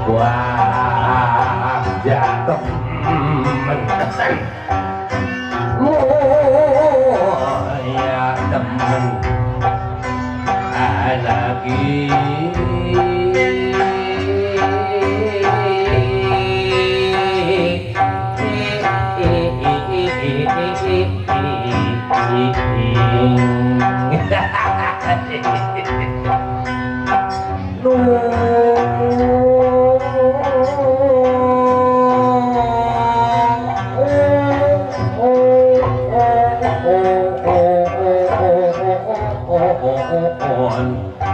Wah, jatuh ya temen lagi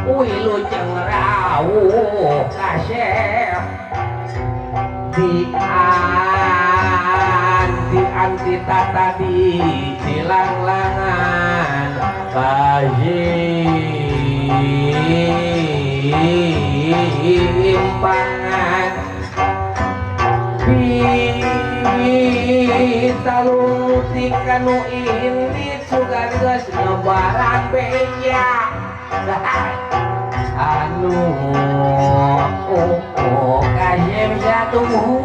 wilujeng rawuh kasep di anti tata di silanglangan pajimpangan di talung tikanu indit sugan geus nyebaran beja anu kasem jatuh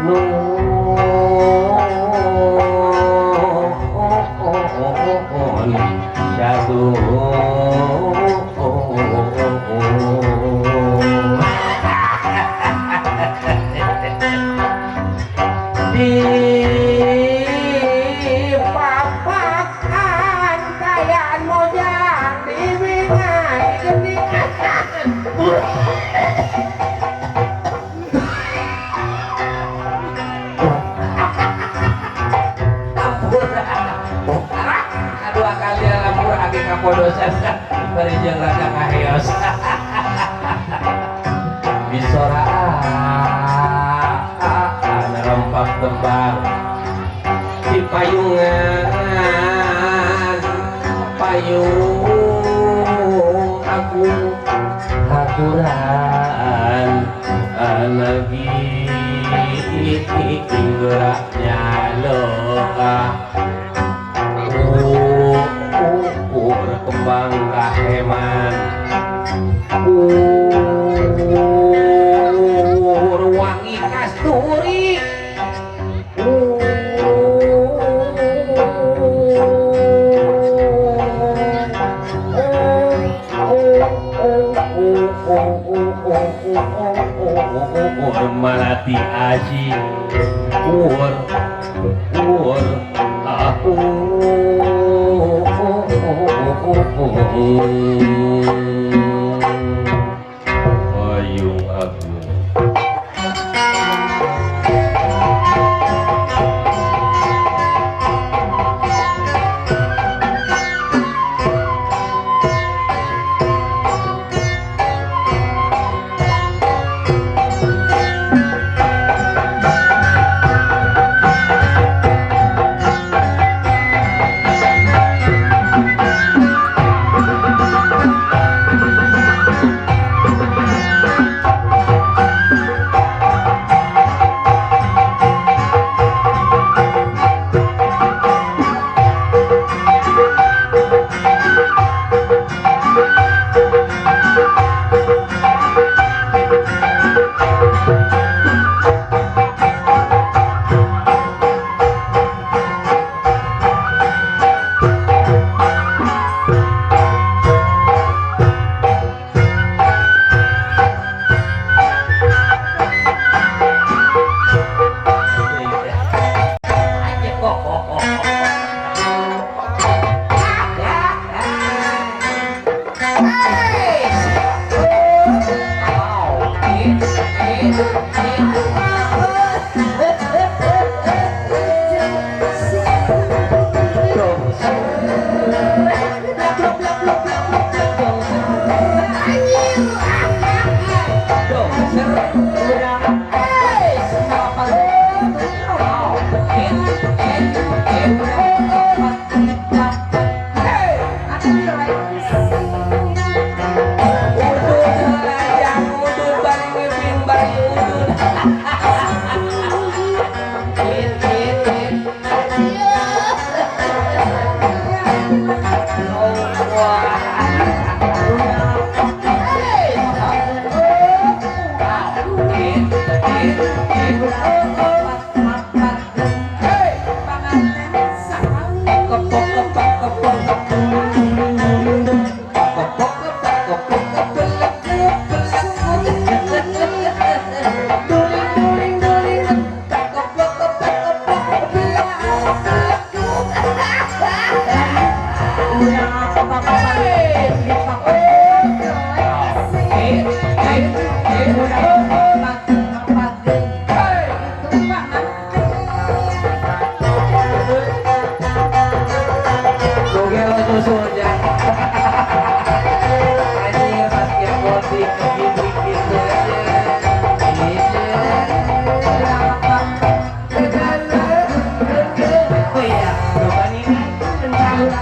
nu jatuh di papakan kayaan mojang di bingan geningan. Dua kali lampur age kapodosan bari jeung rada kaheos. Bisoraan rempak tembang di payungan payung agung haturan lagi geraknya loka kembang kaheman wangi kasturi malati aji ur ur aku payung agung.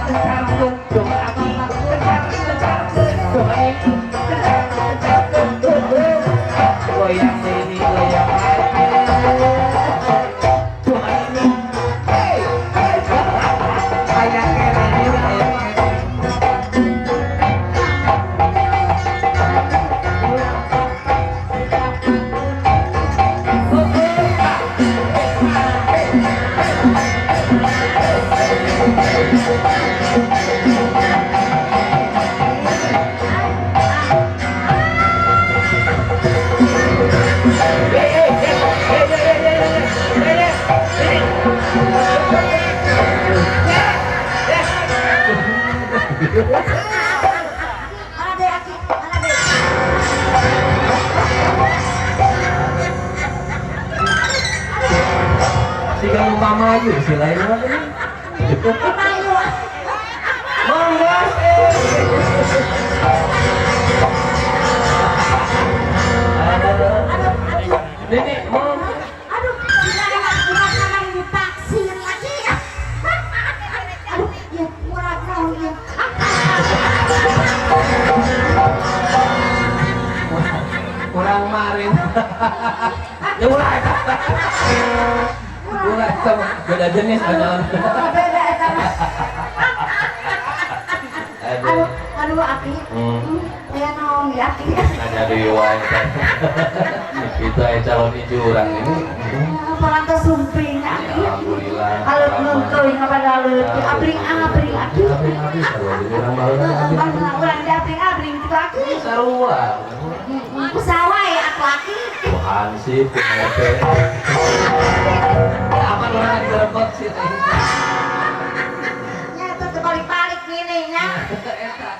Kencarkeun dong aki. Kencar kencarkeun dong aki. Kencar kencarkeun. Goyang ini goyang lagi. Dong ini. Hey, hey. Aya keneh, aya keneh. Hey, hey, hey, hey, hey, hey, hey, hey, hey. Mana deh, Aki? Mana deh? Siga nu mamayu si lain mah ini. Mayu. Manggas eh. Aduh, Aki. Nini, mau Aduh, gimana gimana nang divaksin lagi ya? Aduh, ya murah kau ya. Kurang marin. Ya ulah eta. Ulah eta mah beda jenis ada. Beda eta mah. Aduh. Aduh, aduh Aki. Ya naon ya Aki. Nanya deui wae. Itu aya calon hiji urang ini. Parantos sumping Aki. Alhamdulillah. Alut nungkuy ngapada alut abring-abring Aki. Abring-abring sarua jeung urang baheula abring-abring. Urang di abring-abring gitu Aki. Sarua. Usaha ya atuh Aki. Tuhan sih punya teh. Ya apa orang direbot sih teh. Nya itu terbalik-balik gini nya. Eta.